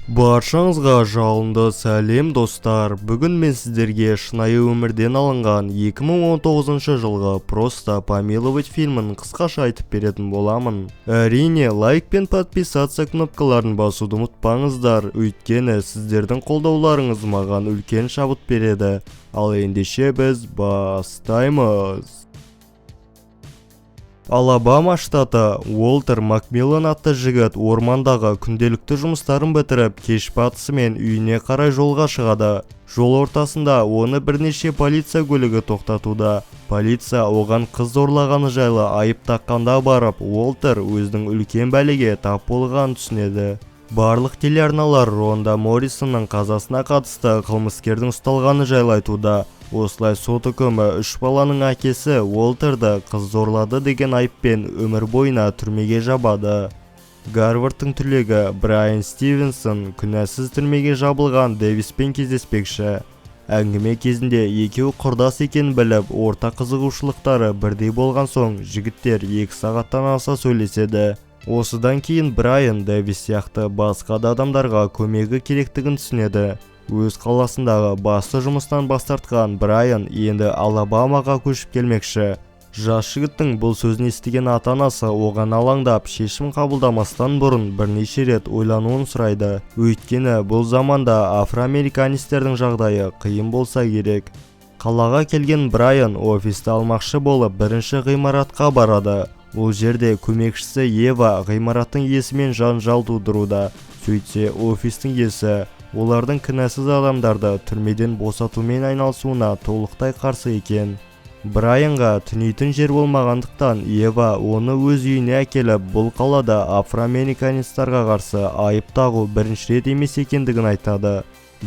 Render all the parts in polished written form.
Баршаңызға жалынды сәлем, достар! Бүгін мен сіздерге шынайы өмірден алынған 2019 жылғы «Просто помиловать» фильмін қысқаша айтып беретін боламын. Әрине, лайк пен подписаться кнопкаларын басуды ұмытпаңыздар, өйткені сіздердің қолдауларыңыз маған үлкен шабыт береді. Ал ендеше біз бастаймыз. Алабама штаты. Уолтер Макмиллан атты жігіт ормандағы күнделікті жұмыстарын бітіріп, кеш батысымен үйіне қарай жолға шығады. Жол ортасында оны бірнеше полиция көлігі тоқтатуда. Полиция оған қыз зорлағаны жайлы айып таққанда барып, Уолтер өзінің үлкен бәлеге тап болғанын түсінеді. Барлық телеарналар Ронда Моррисонның қазасына қатысты қылмыскердің ұсталғаны жайлы айтуда. Осылай сот үкімі үш баланың әкесі Уолтерді қыз зорлады деген айыппен өмір бойына түрмеге жабады. Гарвардтың түлегі Брайан Стивенсон күнәсіз түрмеге жабылған Дэвиспен кездеспекші. Әңгіме кезінде екеуі құрдас екенін біліп, ортақ қызығушылықтары бірдей болған соң, жігіттер 2 сағаттан аса сөйлеседі. Осыдан кейін Брайан Дэвис сияқты басқа да адамдарға көмегі керектігін түсінеді. Өз қаласындағы басты жұмыстан бас тартқан Брайан енді Алабамаға көшіп келмекші. Жас жігіттің бұл сөзін естіген ата-анасы оған алаңдап, шешім қабылдамастан бұрын бірнеше рет ойлануын сұрайды, өйткені бұл заманда афроамериканецтердің жағдайы қиын болса керек. Қалаға келген Брайан офисті алмақшы болып, бірінші ғимаратқа барады. Ол жерде көмекшісі Ева ғимараттың иесімен жанжал тудыруда. Сөйтсе, офистің иесі олардың кінәсіз адамдарды түрмеден босатумен айналысуына толықтай қарсы екен. Брайанға түнейтін жер болмағандықтан, Ева оны өз үйіне әкеліп, бұл қалада афроамериканецтарға қарсы айып тағу бірінші рет емес екендігін айтады.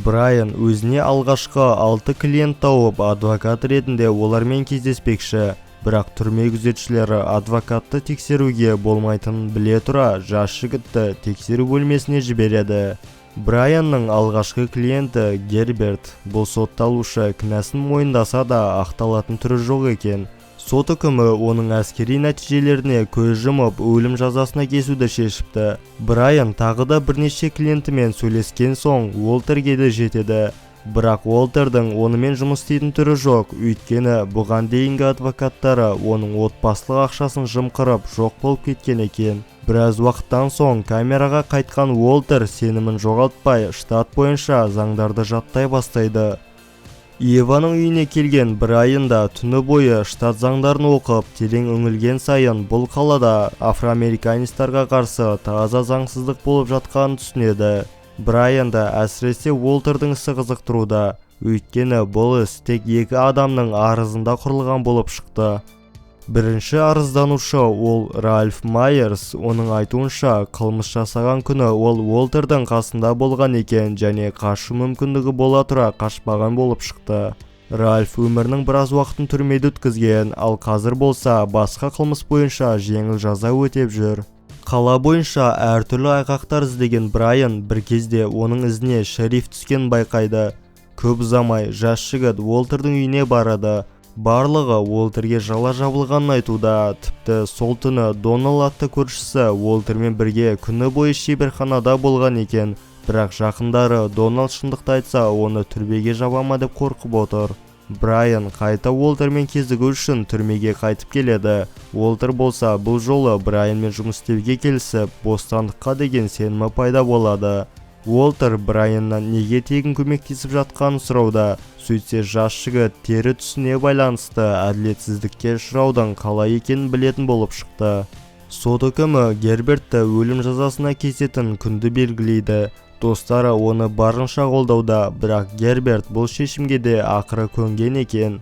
Брайан өзіне алғашқы алты клиент тауып, адвокат ретінде олармен кездеспекші. Бірақ түрме күзетшілері адвокатты тексеруге болмайтынын біле тұра, жас жігітті тексеру бөлмесіне жібереді. Брайанның алғашқы клиенті Герберт. Бұл сотталушы кінәсін мойындаса да, ақталатын түрі жоқ екен. Сот үкімі оның әскери нәтижелеріне көз жұмып, өлім жазасына кесуді шешіпті. Брайан тағы да бірнеше клиентімен сөйлескен соң, Уолтерге де жетеді. Бірақ Уолтердің онымен жұмыс істейтін түрі жоқ, өйткені бұған дейінгі адвокаттары оның отбасылық ақшасын жымқырып, жоқ болып кеткен екен. Біраз уақыттан соң камераға қайтқан Уолтер сенімін жоғалтпай, штат бойынша заңдарды жаттай бастайды. Еваның үйіне келген Брайан да түні бойы штат заңдарын оқып, терең үңілген сайын бұл қалада афроамериканецтарға қарсы таза заңсыздық болып жатқанын түсінеді. Брайанды әсіресе Уолтердің ісі қызықтыруда, өйткені бұл іс тек екі адамның арызында құрылған болып шықты. Бірінші арызданушы ол Ральф Майерс. Оның айтуынша, қылмыс жасаған күні ол Уолтердің қасында болған екен және қашу мүмкіндігі бола тұра қашпаған болып шықты. Ральф өмірінің біраз уақытын түрмеде өткізген, ал қазір болса басқа қылмыс бойынша жеңіл жаза өтеп жүр. Қала бойынша әртүрлі айғақтар іздеген Брайан бір кезде оның ізіне шериф түскенін байқайды. Көп ұзамай жас жігіт Уолтердің үйіне барады. Барлығы Уолтерге жала жабылғанын айтуда. Тіпті сол түні Донал атты көршісі Уолтермен бірге күні бойы шеберханада болған екен. Бірақ жақындары Донал шындықты айтса, оны түрмеге жаба ма деп қорқып отыр. Брайан қайта Уолтермен кезігу үшін түрмеге қайтып келеді. Уолтер болса бұл жолы Брайанмен жұмыс істеуге келісіп, бостандыққа деген сенімі пайда болады. Уолтер Брайаннан неге тегін көмектесіп жатқанын сұрауда. Сөйтсе, жас жігіт тері түсіне байланысты әділетсіздікке ұшыраудың қалай екенін білетін болып шықты. Сот үкімі Гербертті өлім жазасына кесетін күнді белгілейді. Достары оны барынша қолдауда, бірақ Герберт бұл шешімге де ақыры көнген екен.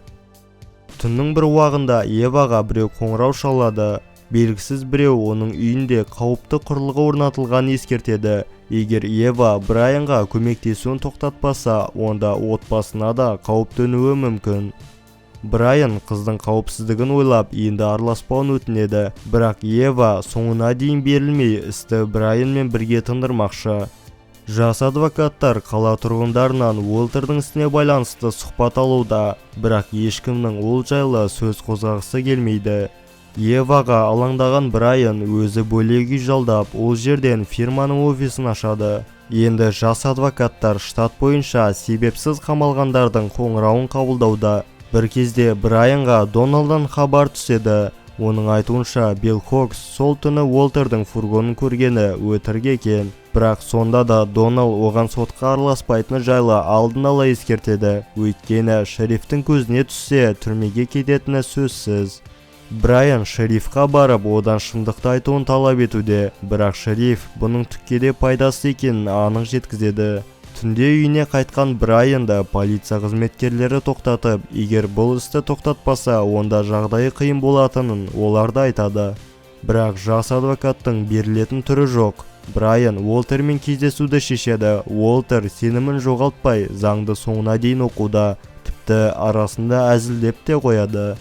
Түннің бір уағында Еваға біреу қоңырау шалады. Белгісіз біреу оның үйінде қауіпті құрылғы орнатылғанын ескертеді. Егер Ева Брайанға көмектесуін тоқтатпаса, онда отбасына да қауіп төнуі мүмкін. Брайан қыздың қауіпсіздігін ойлап, енді араласпауын өтінеді. Бірақ Ева соңына дейін берілмей, істі Брайанмен бірге тындырмақшы. Жас адвокаттар қала тұрғындарынан Уолтердің ісіне байланысты сұхбат алуда, бірақ ешкімнің ол жайлы сөз қозғағысы келмейді. Еваға алаңдаған Брайан өзі бөлек үй жалдап, ол жерден фирманың офисін ашады. Енді жас адвокаттар штат бойынша себепсіз қамалғандардың қоңырауын қабылдауда. Бір кезде Брайанға Доналдан хабар түседі. Оның айтуынша, Билл Хокс сол түні Уолтердің фургонын көргені өтірік екен. Бірақ сонда да Донал оған сотқа араласпайтыны жайлы алдын ала ескертеді. Өйткені шерифтің көзіне түссе, түрмеге кететіні сөзсіз. Брайан шерифқа барып, одан шындықты айтуын талап етуде. Бірақ шериф бұның түкке де пайдасыз екенін анық жеткізеді. Түнде үйіне қайтқан Брайанды полиция қызметкерлері тоқтатып, егер бұл істі тоқтатпаса, онда жағдайы қиын болатынын олар да айтады. Бірақ жас адвокаттың берілетін түрі жоқ. Брайан Уолтермен кездесуді шешеді. Уолтер сенімін жоғалтпай, заңды соңына дейін оқуда, тіпті арасында әзілдеп те қояды.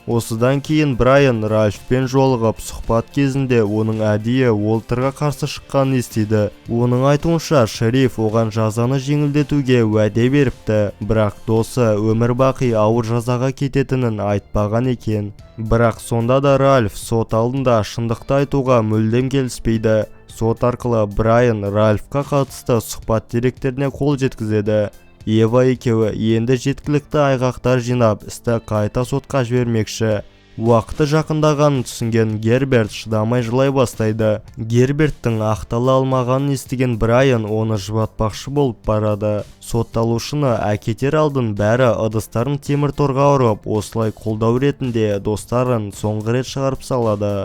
Осыдан кейін Брайан Ральфпен жолығып, сұхбат кезінде оның әдейі Уолтерға қарсы шыққанын естиді. Оның айтуынша, шериф оған жазаны жеңілдетуге уәде беріпті, бірақ досы өмір бақи ауыр жазаға кететінін айтпаған екен. Бірақ сонда да Ральф сот алдында шындықты айтуға мүлдем келіспейді. Сот арқылы Брайан Ральфқа қатысты сұхбат деректеріне қол жеткізеді. Ева екеуі енді жеткілікті айғақтар жинап, істі қайта сотқа жібермекші. Уақыты жақындағанын түсінген Герберт шыдамай жылай бастайды. Герберттің ақтала алмағанын естіген Брайан оны жұбатпақшы болып барады. Сотталушыны әкетер алдын бәрі ыдыстарын темір торға ұрып, осылай қолдау ретінде достарын соңғы рет шығарып салады.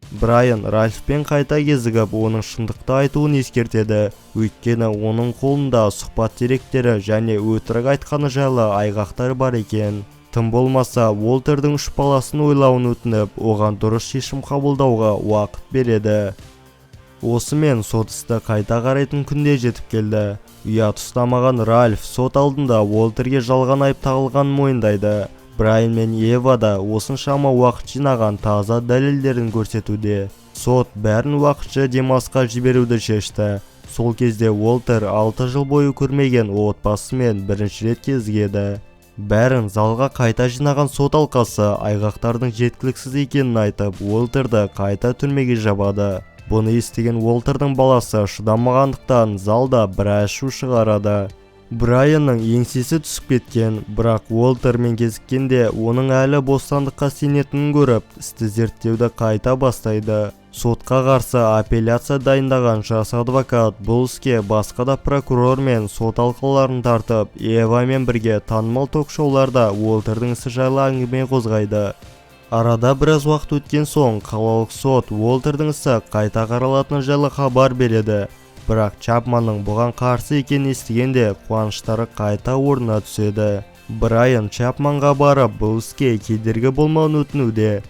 Брайан Ральфпен қайта кезігіп, оның шындықты айтуын ескертеді. Өйткені оның қолында сұхбат деректері және өтірік айтқаны жайлы айғақтар бар екен. Тым болмаса, Уолтердің үш баласын ойлауын өтініп, оған дұрыс шешім қабылдауға уақыт береді. Осымен сот істі қайта қарайтын күнде жетіп келді. Ұят ұстамаған Ральф сот алдында Уолтерге жалған айып тағылғанын мойындайды. Брайан мен Ева да осыншама уақыт жинаған таза дәлелдерін көрсетуде. Сот бәрін уақытша демалысқа жіберуді шешті. Сол кезде Уолтер 6 жыл бойы көрмеген отбасымен бірінші рет кезігеді. Бәрін залға қайта жинаған сот алқасы айғақтардың жеткіліксіз екенін айтып, Уолтерді қайта түрмеге жабады. Бұны естіген Уолтердің баласы шыдамағандықтан залда біраз шу шығарады. Брайанның еңсесі түсіп кеткен, бірақ Уолтермен кезіккенде оның әлі бостандыққа сенетінін көріп, істі зерттеуді қайта бастайды. Сотқа қарсы апелляция дайындаған жас адвокат бұл іске басқа да прокурор мен сот алқаларын тартып, Евамен бірге танымал ток-шоуларда Уолтердің ісі жайлы әңгіме қозғайды. Арада біраз уақыт өткен соң қалалық сот Уолтердің ісі қайта қаралатыны жайлы хабар береді. Бірақ Чапманның бұған қарсы екенін естігенде қуаныштары қайта орнына түседі. Брайан Чапманға барып, бұл іске кедергі болмауын өтінуде.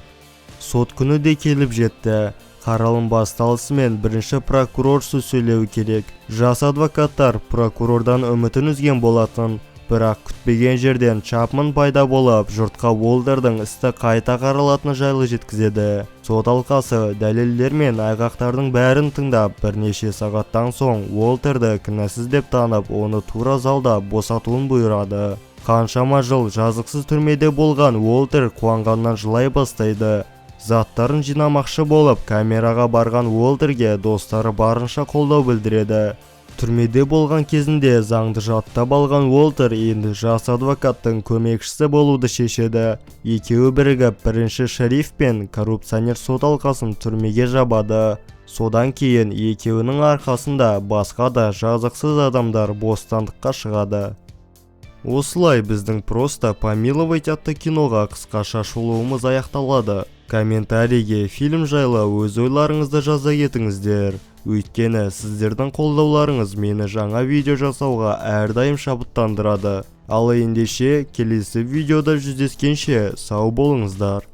Сот күні де келіп жетті. Қаралым басталысымен бірінші прокурор сөз сөйлеуі керек. Жас адвокаттар прокурордан үмітін үзген болатын. Бірақ күтпеген жерден Чапман пайда болып, жұртқа Уолтердің істі қайта қаралатыны жайлы жеткізеді. Сот алқасы дәлелдер мен айғақтардың бәрін тыңдап, бірнеше сағаттан соң Уолтерді кінәсіз деп танып, оны тура залда босатуын бұйырады. Қаншама жыл жазықсыз түрмеде болған Уолтер қуанғаннан жылай бастайды. Заттарын жинамақшы болып, камераға барған Уолтерге достары барынша қолдау білдіреді. Түрмеде болған кезінде заңды жаттап алған Уолтер енді жас адвокаттың көмекшісі болуды шешеді. Екеуі бірігіп бірінші шериф пен коррупционер сот алқасын түрмеге жабады. Содан кейін екеуінің арқасында басқа да жазықсыз адамдар бостандыққа шығады. Осылай біздің «Просто помиловать» атты киноға қысқаша шолуымыз аяқталады. Комментарийге фильм жайлы өз ойларыңызды жаза кетіңіздер. Өйткені сіздердің қолдауларыңыз мені жаңа видео жасауға әрдайым шабыттандырады. Ал ендеше келесі видеода жүздескенше сау болыңыздар.